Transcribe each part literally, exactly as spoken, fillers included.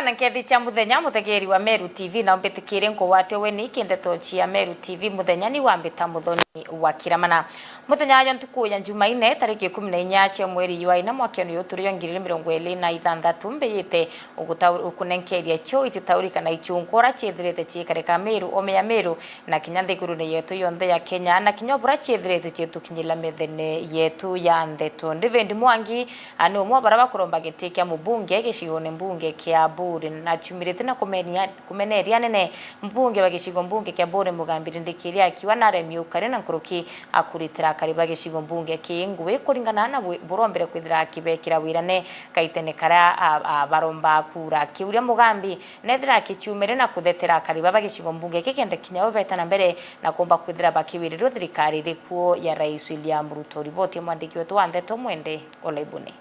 Na nkethi cia muthenya, mutegeri wa Meru T V, na umbitikirie nkugwate weni ki ndeto cia Meru T V muthenya ni wa mbita Muthoni wa Kiramana. Muthenya ya ntuku ya Jumaine, tariki ikumi na inya cia mweri jwa ina, mwakene uyu turi jwa ngiri igiri mirongo iri na ithanthatu, mbiyite ugutau-, ukunenkeria cio ititaurika na ichungura ciithirite ciikarika Meru, ome ya Meru, na kinya nthigurune yetu yonthe ya Kenya, na kinya bura ciithirite ciitukinyira methene yetu ya ndeto. David Mwangi, a, ni umwe wa baria bakuromba giti kia mubunge gicigone mbunge kia Buri, na aciumirite na kumenia-, kumeneria anene mbunge wa gicigo mbunge kia Buri Mugambi Rindikiri akiuga naremi ukari na nkuruki akuritira akari ba gicigo mbunge ki ngui kuringana na bu-, burombire kwithira akibekira wirane kaitene karia a, a, baromba kura. Akiuria Mugambi nethira akichiumire na kuthetera akari baba gicigo mbunge ki kenda kinya bo beta na mbere na kumba kwithira bakiwirirua thirikari iri kuo ya Rais William Ruto. Riboti ya mwandiki wetu wa ndeto Mwende Olaibuni.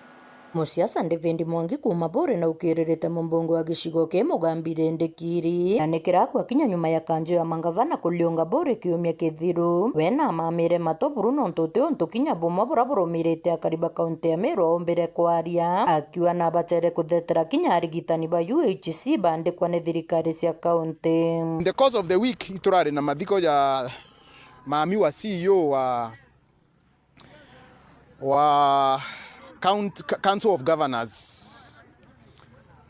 Musiasa David Mwangi kuuma Buri na ukiririte mumbunge wa gicigo ki Mugambi Rindikiri, na nikira kwakinya nyuma ya kanjo ya mangavana kuriunga Buri kiumia kithiru, we na amamire mato buru nontu uti untu kinya bumwe bura burumirite akari ba kaunti ya Meru aumbire kwaria, akiuga nabatere kuthetera kinya arigitani ba U H C baandikwa ni thirikari cia kaunti. In the course of the week, iturari na mathiko ja mami wa C E O wa, wa Count-, Council of Governors.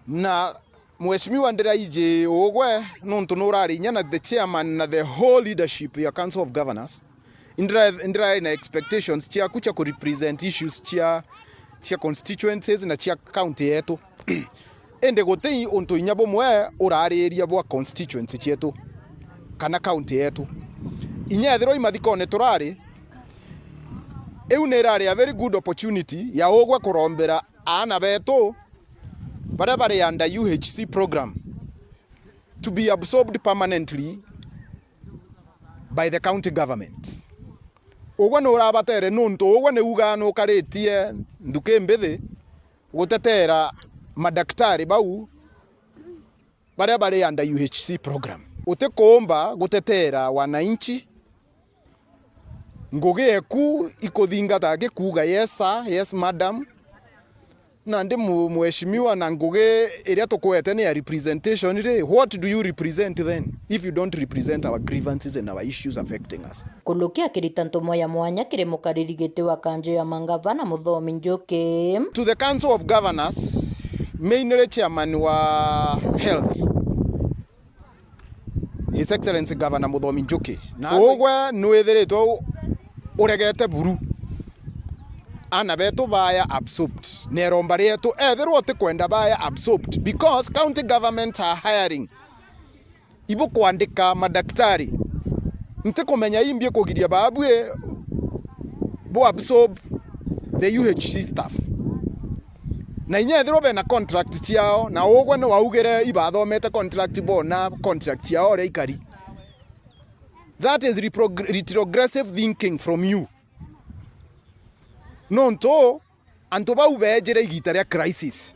Na Mheshimiwa ndiraiji ugwe, nontu nurari inya na the chairman na the whole leadership ya Council of Governors. Indira-, indirari na expectations ciaku cia ku represent issues cia, cia constituencies na cia county yetu. Indi guti untu inya bumwe urariria bwa constituency cietu kana county yetu. Inya ethirwa imathikone turari, iu ni irari a very good opportunity ya ugwe kurombera aana betu baria bari under U H C program to be absorbed permanently by the county government. Ugwe ni urabatere nuntu ugwe ni ugaa nukaritie nthuki mbithi gutetera madaktari bau baria bari under U H C program. Utikuumba gutetera wananchi. Ngugi eku ikuthingata gikuuga, "Yes sir, yes madam." Nandi mu-, mheshimiwa, na ngugi iria tukwete ni ya representation ri, what do you represent then if you don't represent our grievances and our issues affecting us? Kuluki akirita ntumwa ya mwanya kiri mukariri giti wa kanjo ya mangavana Muthomi Njuki. To the Council of Governors, mainly chairman wa health, His Excellency Governor Muthomi Njuki. Na ugwe nwithiritwe u-, uregete buru. Aana betu baya absorbed. Na iromba rietu, ethirwa utikwenda baya absorbed, because county government are hiring. Ibukwandika madaktari. Ntikumenya imbi kugiria baabui bu absorb the U H C staff. Na inya ethirwa bena contract ciao, na ugwe ni waugire ibathomete contract, bona contract ciao uria ikari. That is reprog-, retrogressive thinking from you. Nontu antu bau beejire igita ria crisis.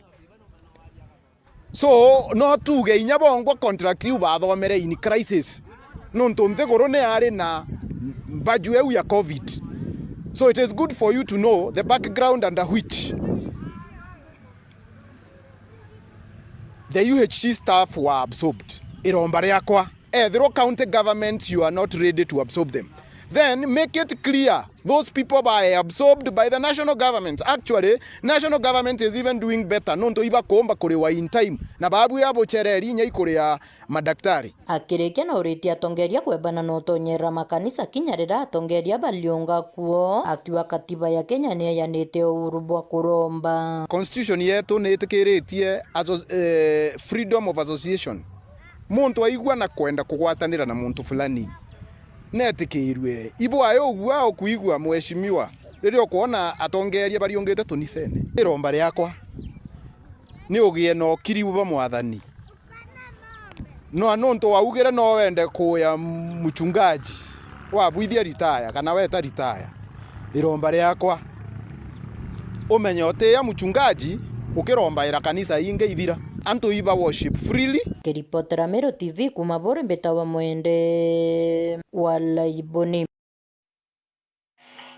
So, no tuuge inya bongwa contract iu bathomere in crisis. Nontu nthiguru ni yari na mbaju iu ya covid. So it is good for you to know the background under which the U H C staff were absorbed. Iromba riakwa, ethirwa county government you are not ready to absorb them, then make it clear those people were absorbed by the national government. Actually, national government is even doing better, nontu ibakuumba kuriwa in time, na babu ya buchereri inya ikuria madaktari. Akirikia na uritie atongeria kwebana na utonyerera makanisa kinya riria atongeria bariunga kuo, akiuga katiba ya Kenya ni eyanite uhuru bwa kuromba. Constitution yetu ni itikiritie asso-, eh, freedom of association. Muntu aigua na kwenda kugwatanira na muntu fulani, netikirue. Ibwae ugua ukuigua, mheshimiwa, riria ukwona atongeria bariungite tunisene. Iromba riakwa ni ugie na ukiri bwa Mwathani. No nontu waugire no wende kuya mchungaji, wabwithia ritaya kana weta ritaya, iromba riakwa, umenye utiya mchungaji ukirombaira kanisa ingi ithira. Antu iba worship freely. Kiripotera Meru T V kuma Buri, mbitawa Mwende wa Laiboni.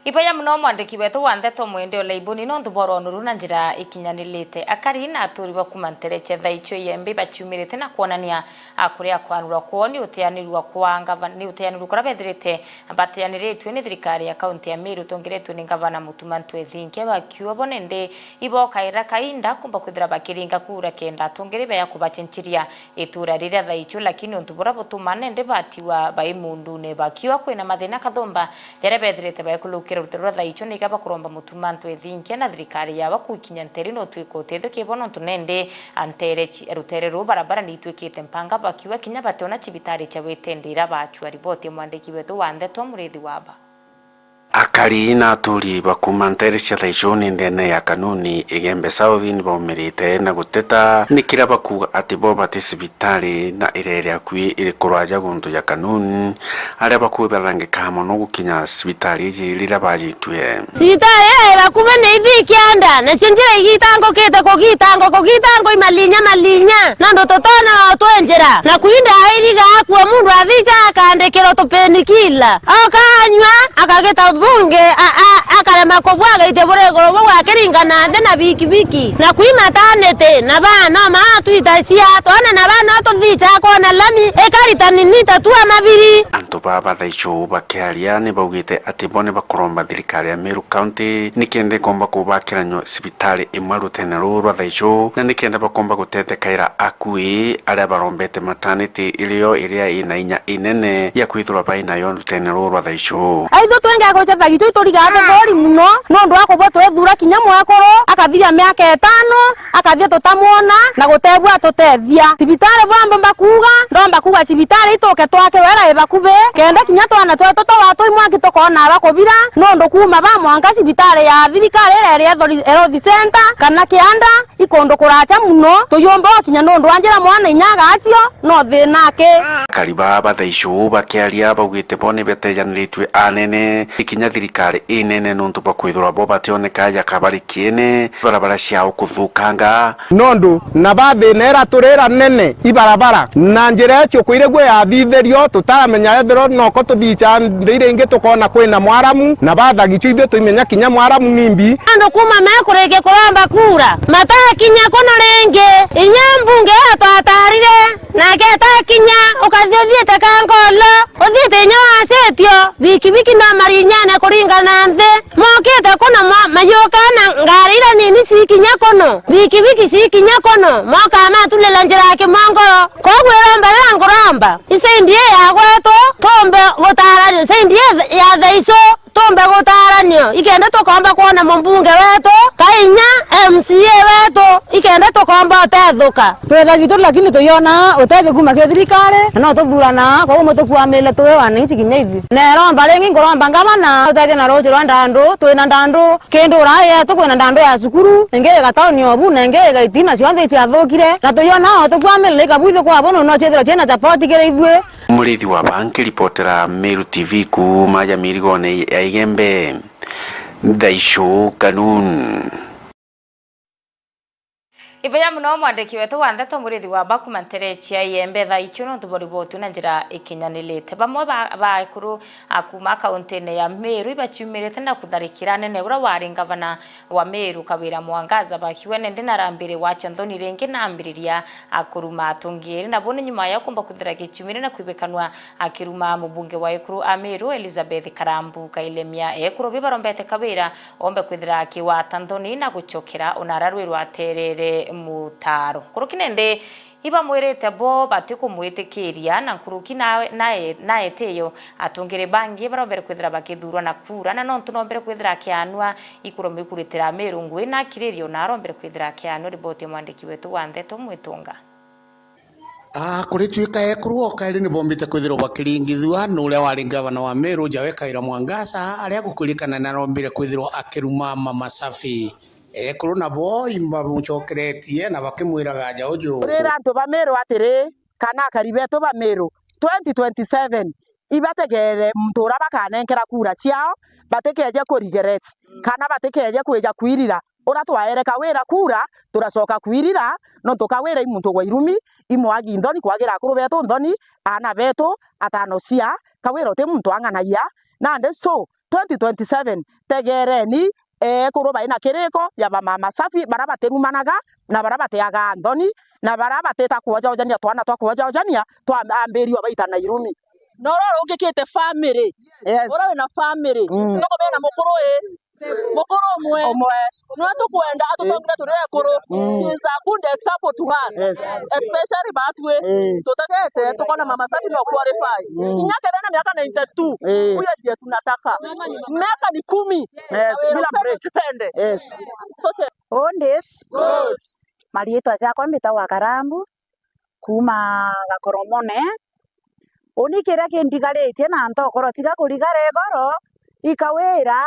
Ibaya muno mwandiki wetu wa ndeto Mwende Olaibuni nontu bwa rwonuru na njira ikinyanirite. Akari na aturi ba kuma ntere cia Thaichu Iembe ibaciumirite na kwonania a kuria kwanurwa kwoo ni uteanirua kwa ngava-, ni uteanirua kuria bethirite bateaniritue ni thirikari ya kaunti ya Meru itongeretue ni ngavana Mutuma M'Ethingia bakiuga bo nende ibokaira kainda kumba kwithira bakiringa kura kenda atongeri baya kubacenchiria itura riria Thaichu, lakini untu buria butuma nende batiwa bai mundune bakiuga kwina mathina kathumba jaria bethirite baekulukira rutere rwa Thaichu, niga bakuromba Mutuma M'Ethingia na thirikari yawe kukinya ntere no twika utethio kibo nontu nende a ntere ci-, rutere ruu barabara niitwikite mpanga bakiuga kinya bationa cibitari cia witendera bachua. Riboti ya mwandiki wetu wa ndeto Murithi Waba. Akari na aturi ba kuma ntere cia Thaichuni ndene ya Kanuni Igembe South ni baumirite na guteta ni kiria bakuuga ati bo bati cibitari na irere akui iri kuraja guntu ja Kanuni, aria bakuuga bathangika mono gukinya cibitari iji riria bajitue. Cibitari ii iri bakubi ni ithi kianda, nacio njira igitangukite kugitangwa kugitangwa imalinya malinya, nondu tutona o twi njira, na kwinda iriga akua mundu athicha akandikirwa tupenikila. Oka anyua, akagita bungi, a-, a-, akarema kubua, agaitia buri iguru buu akiringana nthi na bikibiki. Na kwi mataniti, na baa no maa twitacia, twana na baa no tuthicha kwona lami, ikari ta nini tatua mabiri. Antu baa ba Thaichu bakiaria ni baugite ati bo ni bakuromba thirikari ya Meru County ni kenda ikomba kubakira nyo cibitari imwe rutene ruu rwa Thaichu, na ni kenda bakomba gutethekaira akui aria barombete mataniti irio iria ina inya inene ya kwithirwa bai nayo rutene ruu rwa Thaichu. Aithu twinga kucha Thaichu iturigaa tuthuri muno, nondu wa kubwa twethura kinya mwekuru akathiria miaka itano, akathia tutamwona na gutebua atutethia. Cibitari bwambo mbakuuga, ndomba kuuga cibitari ituke twakirwe ira ibakubi, kenda kinya twana twetu twa twimwaki tukona bakubira, nondu kuuma ba mwanka cibitari ya thirikari ira iri Health Center kana kianda ikundu kuracha muno, tuyumba ukinya nondu wa njira mwana inya agacio no thina aki. Akari baa ba Thaichu bakiaria baugite bo ni betejaniritue anene, ikinya thirikari inene nontu bwa kwithirwa bo bationeka ja kabari kiene, barabara ciao kuthukanga. Nondu na ba thina ira turi ira nene ibarabara, na njira icio kwirigua yathithirio, tutaramenya ethirwa noko tuthicha nthi iria ingi tukona kwina mwaramu, na ba Thaichu ithui tuimenya kinya mwaramu ni mbi. Andu kuma mekurikia kuromba kura, matakinya kuno ringi, inya mbunge iyo twatarire, nake atakinya, ukathi uthiite Kankolo, uthiite inya wacitio, bikibiki no marinyane kuringana nthi. Mokite kuno ma-, mayuka na ngari iria nini cikinya kuno, bikibiki cikinya kuno, moka matulila njira ya kimongoro. Koguo iromba riria nguromba, isaindi ii ya gwetu, tumbe gutaranio, isaindi ii ya Thaichu, tumbe gutaranio, ikenda tukomba kwona mumbunge wetu, kainya M C A wetu, ikenda tukomba utethuka. Twethagia tu, lakini tuiona utethio kuma kiri thirikari, na no tuthurana, koguo mutukuamile tuwe wananchi kinya ithui. Na iromba ringi nguromba ngavana utethie na ruuji rwa Ndandu, twina Ndandu, Kindu uraa yetu kwina Ndandu ya cukuru, ingi iga tauni o bu, na ingi iga itina cionthe iciathukire, na tuiona o tukuamile ikabuithio kwa bo, no ciithirwa ciina support kiri ithui. Murithi wa Banki, ripotera Meru T V kuuma ja mirigone ya Igembe, Thaishu Kanun. Ibeya muno mwandiki wetu wa ndeto Murithi wa Baku mantere cia Iembe thaa icio nontu bwa riboti na njira ikinyanilite. Bamwe ba, ba ekuru a kuuma kauntine ya Meru ibaciumirite na kutharikira nene uria wari ngavana wa Meru Kawira Mwangaza bakiuga nende narambire gwacha nthoni ringi na ambiriria a kuruma atungiri. Nabo ni nyuma ya kumba kwithira gichumire na kwibekanua akiruma mubunge wa ekuru a Meru Elizabeth Karambu Kailemia. Ekuru bi barombete Kawira ombe kwithira akigwata nthoni na guchokera ona ara rwi rwaterere mutaro. Nkuruki nende ibamwirite bo batikumwitikiria, na nkuruki nae, nae, naete iyo atungiri bangi barombere kwithira bakithurwa na kura, na nontu nombere kwithira akianua ikuruma ikuritira Meru ngui na akiririo na arombere kwithira akianua. Riboti ya mwandiki wetu wa ndeto Mwitunga. Ah, kuritwika ekuru o kairi ni bombite kwithirwa bakiringithua ni uria wari ngavana wa Meru, Jawe Kawira Mwangaza, aria gukuririkana narombire kwithirwa akiruma Mama Safi. Ekuru nabo imbamucokeretie na bakimwiraga ja uju. Urira antu ba Meru atiri, kana akari betu ba Meru, twenty twenty-seven, ibategeere muntu uria bakanenkera kura ciao, batikeeje ku regret, kana batikeeje kwija kwirira. Uria twaere Kawira kura, turacoka kwirira, nontu Kawira i muntu wa irumi, i mwagi nthoni, kwagira akuru betu nthoni, aana betu, atano cia, Kawira uti muntu ang'anagia, nandi so, twenty twenty-seven, tegereni, ekuru bai na kiriko ya ba Mama Safi, bara batirumanaga, na bara batiaga nthoni, na bara batita kwojaojania twana twa kwojaojania twa ambirio baita na irumi. Na uria urungikite family, yes, uria wina family, mm, nukumenya mukuru ii, mukuru umwe, umwe, niwe tukwenda atutongere turi ekuru. Mm. She is a good example to us. Yes. Especially batwi, eh, tutegete tukona Mama Safi no qualify. Mm. Inya kethira na miaka ninety-two, eh, huyo ndiye tunataka. Miaka ni kumi. Yes, bila break. Yes. Tuse- Oldies. Good. Mariitwa jakwa mbitagwa Karambu, kuuma Gakoromone. Uni kiria kindigaritie na ntokoro tiga kurigara igoro, ikawira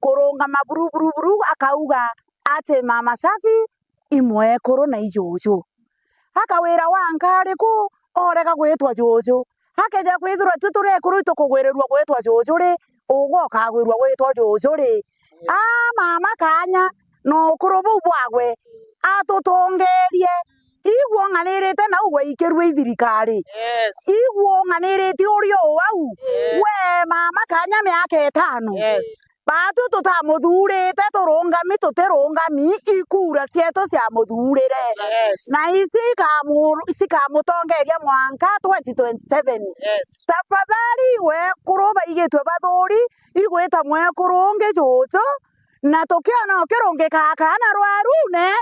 kurungama buru, buru, buru, akauga ati Mama Safi i mwekuru na i juju. Akawira wa nkari ku, orega gwitwa juju. Akeja kwithirwa twi turi ekuru itukugwirirua gwitwa juju ri, ugwe ukagwirua gwitwa juju ri? Aa mama kanya, na ukuru buu bwagwe, atutongerie. Igua ung'anirite nau gwaikirue i thirikari. Yes. Igua ung'anirite uri o au. Yes. We mama kanya miaka itano. Yes. Baatu tutamuthurite turungami, tutirungami, ikura cietu ciamuthurire. Yes. Na ici ikamu-, cikamutongeria mwanka twenty twenty-seven. Yes. Tafadhali we kuru baigitwe bathuri, igwita mwekuru ungi juju, na tukiona ukirungika kaana rwarune,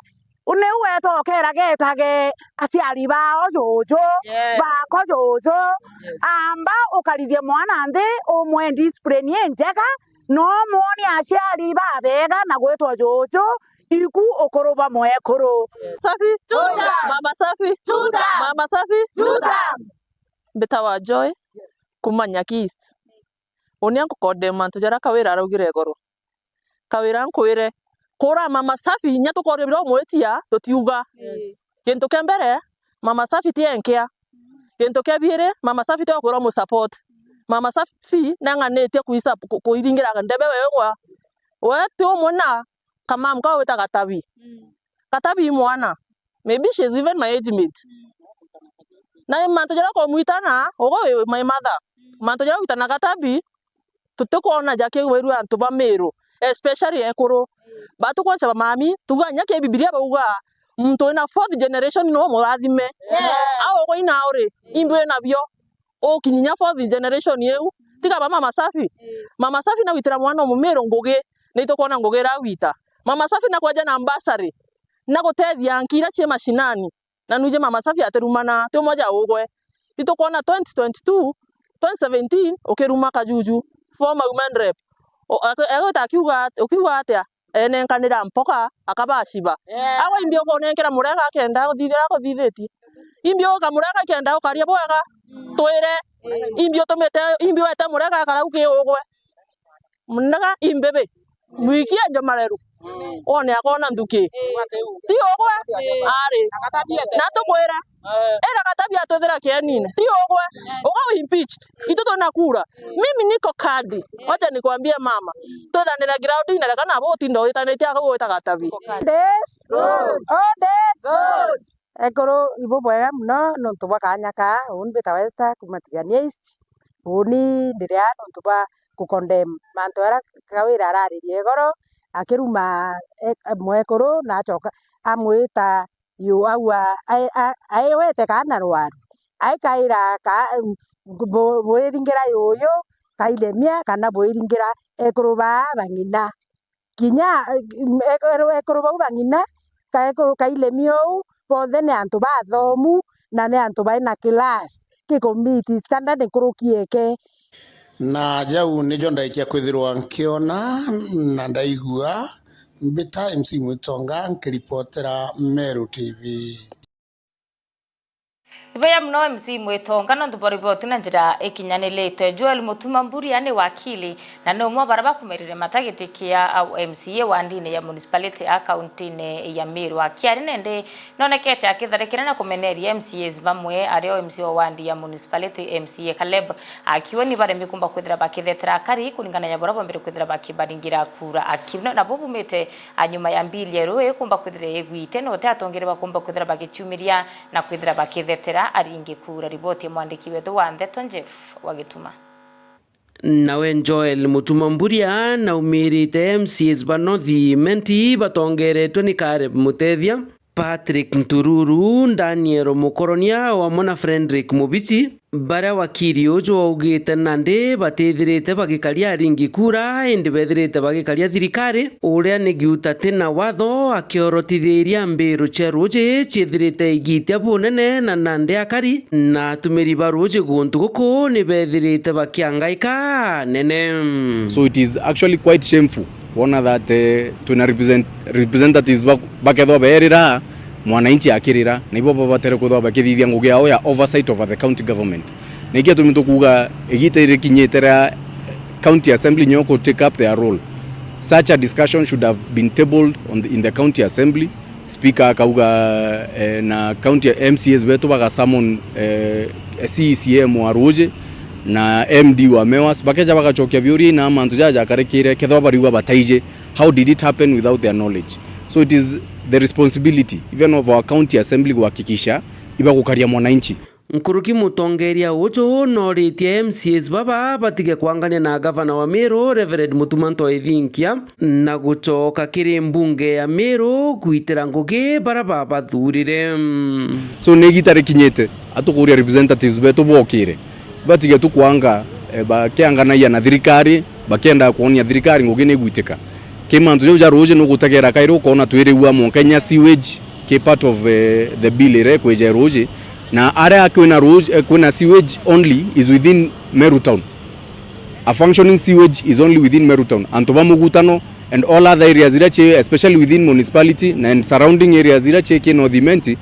niu weta ukera getage aciari bao juju, yes, bako juju. Yes. Amba ukarithie mwana nthi, umwe discipline injega, na umwonie aciari babega na gwitwa juju, iku ukuru bwa mwekuru. Safi. Tuta. Mama Safi. Tuta. Mama Safi. Tuta. Mbitawa Joy, kuma Nyaki East. Uni ankukondema antu jaria Kawira araugire igoro. Kawira nkwire, kura Mama Safi, inya tukoria biria umwitia, tutiuga. Yes. Gintu kia mbere, Mama Safi ti enkia. Gintu kia biiri, Mama Safi ti okwira umusupport. Mama Safi nang'anitie kuisa-, ku-, kuiringira ndebe wengwa. We ti umwe na kamam kau wita Gatabi. Mm. Gatabi i mwana. Maybe she is even my age mate. Na mantu jaria ukumwitana, ugo wi my mother. Mm. Mantu jaria witana Gatabi, tutikwona jakigwirua antu ba Miru, especially ekuru. Mm. Batu kwanza ba mami, tuga nya ki Bibilia bauga, muntu wina fourth generation no murathime. Yes. Au ugo ina uri, imbi wina bio. Ukinyinya fourth generation iu. Tiga ba Mama Safi. Mm. Mama Safi na gwitira mwana umumiru ngugi, ni tukwona ngugi ira gwita. Mama Safi na kweja na bursary, na gutethia nki ira cie mashinani. Na nuje Mama Safi atirumana, ti umwe ja ugwe. Itukwona twenty twenty-two, twenty seventeen, ukiruma Kajuju, former women rep. O-, ag-, agwita akiuga at-, ukiuga atia? Enenkanira mpoka, akabaciba. Yeah. Agwe imbi ukonenkera murega akenda guthithira akuthithitie. Imbi ukamurega akenda ukaria bwega. Mm. Twire, mm, imbi utumite, imbi wete murega akarau ki ugwe. Murega imbibi. Mwikie nja mareru. Mm. One akona nthuki. Mm. Ti ugwe? Mm. Ari. Na tukwira. Eh. Era Gatabi atwithira kienine. Ti ugwe? Eh. Ugwe wi impeached. Itu twina kura. Mm. Mimi niko kadi. Eh. Wacha nikwambie mama. Mm. Twithanira ground-ine, reka nabo utinda witanitie akau gwita Gatabi. Tuko kadi. Oldies. Good. Oldies. Good. Ekuru, ibubwega muno nontu bwa kaanya kaa, uuni mbitawa Esther kuuma Tigania East. Uuni ndiri aa nontu bwa ku-condemn mantu jaria Kawira araririe igoro, akiruma e-, mwekuru na acoka amwita yu aua ai-, a-, aiwete kaana rwaru. Aikaira ka-, bu-, buiringira yuyu kailemia kana buiringira ekuru baa bang'ina. Kinya, eh, ekuru, ekuru bau bang'ina, ka ekuru kailemi uu, bonthe ni antu bathomu, na ni antu bai na class, ki ku meet standard nkuruki eke. Na jau nijo ndaikia kwithirwa nkiona na ndaigua. Mbita M C Mwitonga nkiripotera Meru T V. Ibeya muno M C Mwitonga nontu bwa riboti na njira ikinyanirite. Joel Mutuma Mburia ni wakili na ni umwe wa baria bakumerire mata giti kia au M C A wandine ya municipality a kauntine ya Meru. Akiaria nende nonekete akitharikira na kumeneria M C As bamwe, ari o M C A wa wandi ya municipality, M C A Caleb, akiuga ni baremi kumba kwithira bakithetera akari kuringana na buria bombire kwithira bakibaringira kura. Akiuga nabo bumite a nyuma ya mbili ya ruu ikumba kwithira igwite, na uti atongeria bakumba kwithira bagiciumiria na kwithira bakithetera aringi kura. Riboti ya mwandiki wetu wa ndeto Jeff Wagituma. Nawe Joel Mutuma Mburia naumirite M C As ba North Imenti batongeretwe ni Caleb Mutethia, Patrick Ntururu, Daniel Mukoronia wamwe na Fredrick Mubichi, baria wakiri uju augite nandi batithirite bagikaria aringi kura, indi bethirite bagikaria thirikari, uria ni Giuta tina watho akiorotithiria mbiru cia ruuji ciithirite igitia bunene, na nandi akari na atumiri ba ruuji guntu guku ni bethirite bakiangaika nene. So it is actually quite shameful wona that, eh, twina represent-, representatives ba-, bakethwa beerira, mwananchi akirira, na ibo babatere kwithwa bakithithia ngugi yao ya oversight over the county government. Na ikio tumi tukuuga igita irikinyite ria county assembly nyo ku take up their role. Such a discussion should have been tabled on the, in the county assembly. Speaker akauga, eh, na county M C As betu baga summon, eh, C E C M wa Ruuji na M D wa Mewas, bakeja bagacokia biuria na mantu jaja jakarikire, kethwa bariuga bataiji, how did it happen without their knowledge? So it is the responsibility even of our county assembly kuhakikisha ibagukaria mwananchi. Nkuruki mutongeria uju noritie M C As baba batige kwangania na gavana wa Meru, Reverend Mutuma Ntoi Thinkia, na gucoka kiri mbunge ya Meru gwitira ngugi bara babathurire. So ni igita rikinyite, atukuria representatives betu bokire, batige tu kwanga, eh, bakianganagia na thirikari, bakienda kwonia thirikari ngugi ni igwitika. Ki mantu jau ja ruuji nugutegera kairi ukona twiriua mwanka inya sewage ki part of, eh, the bill iria ikwija ruuji, na aria kwina ruuji, eh, kwina sewage only is within Meru town. A functioning sewage is only within Meru town. Antu ba Mugutano and all other areas iria ci, especially within municipality na and surrounding areas iria ci ki North Imenti,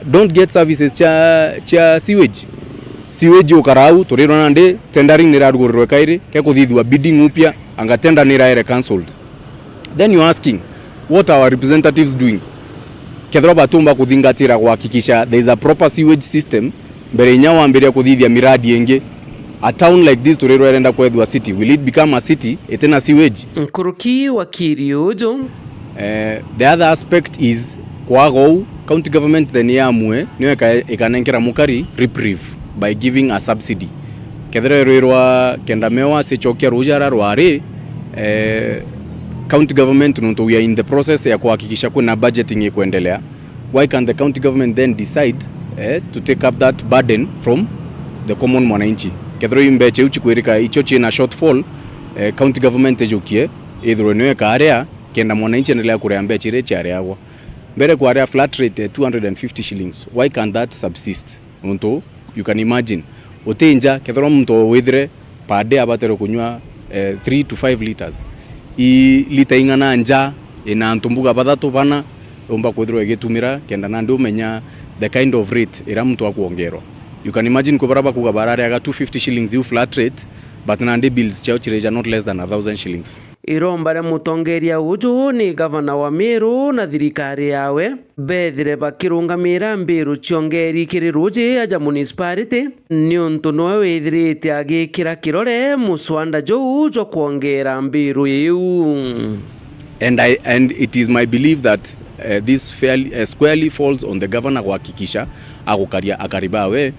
don't get services cia, cia sewage. Sewage ukara au, turirwa nandi tendering nirarugurirwe kairi, ke kuthithua bidding upya, anga tender niraere cancelled. Then you're asking, what are our representatives doing? Kethirwa batumba kuthingatira kuhakikisha there is a proper sewage system mbere inya wambiria kuthithia miradi ingi. A town like this turirwa irenda kwethua city, will it become a city itina sewage? Nkuruki wakiri uju. Eh, the other aspect is kwaga uu, county government then yamue niyo ika-, ikanenkera mukari reprieve by giving a subsidy. Kethira irwirwa kenda Mewas icokia ruuji aria rwari, eh, county government nontu we are in the process ya kuhakikisha kwina budgeting ikwendelea, why can the county government then decide, eh, to take up that burden from the common mwananchi? Kethirwa i mbecha iu cikwirika icio ciina shortfall, eh, county government ijukie, ithirwe niyo ikaria, kenda mwananchi endelea kuria mbecha iria ciariagwa. Mbere kwaria flat rate ya two hundred and fifty shillings, why can that subsist? Nontu, you can imagine, uti nja, kethirwa muntu withire per day abatere kunywa, eh, three to five liters. I lita ing'ana nja, ina antu mbuga bathatu bana, umba kwithirwa igitumira, kenda nandi umenya the kind of rate iria muntu akwongerwa. You can imagine kwi baria bakuga barariaga two fifty shillings iu flat rate, but nandi bills ciao cirija not less than a thousand shillings. Iromba ria mutongeria uju ni gavana wa Meru na thirikari yawe bethire bakirungamira mbiru ciongeri kiri ruuji aja municipality, niuntu niwe withirite agikira kirore muswanda juu jwa kwongera mbiru iu. And I, and it is my belief that, eh, this fairly, eh, squarely falls on the governor kuhakikisha agukaria akari bawe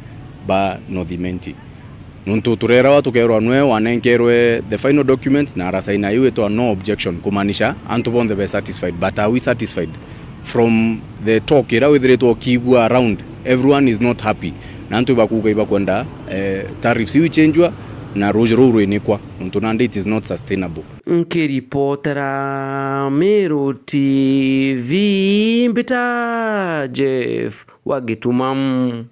ba North Imenti. Nontu turerawa tukerwa nwe wanenkerwe the final documents na arasaina iu itwa no objection, kumaanisha antu bonthe be satisfied. But are we satisfied? From the talk iria withiritwe ukiigua around, everyone is not happy. Na antu ibakuuga ibakwenda, eh, tariffs iu ichenjwa na ruuji ruu rwinikwa, nontu nandi it is not sustainable. Nkiripotera Meru T V, mbita Jeff wa Gituma.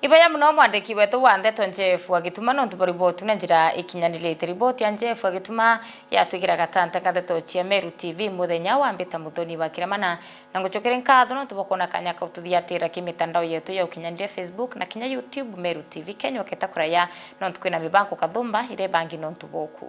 Ibeya muno mwandiki wetu wa ndeto Jeff wa Gituma nontu bwa riboti na njira ikinyanirite. Riboti ya Jeff wa Gituma yatwigira gatanta ka ndeto cia Meru T V muthenya wa mbita Muthoni wa Kiremana. Na ngucokere nkatho nontu bwa kwona kanya kau tuthiatira ki mitandao yetu ya ukinyanire, Facebook na kinya YouTube, Meru T V Kenya. Uketa kuraya nontu kwina mibango kathumba iria ibangi nontu boku.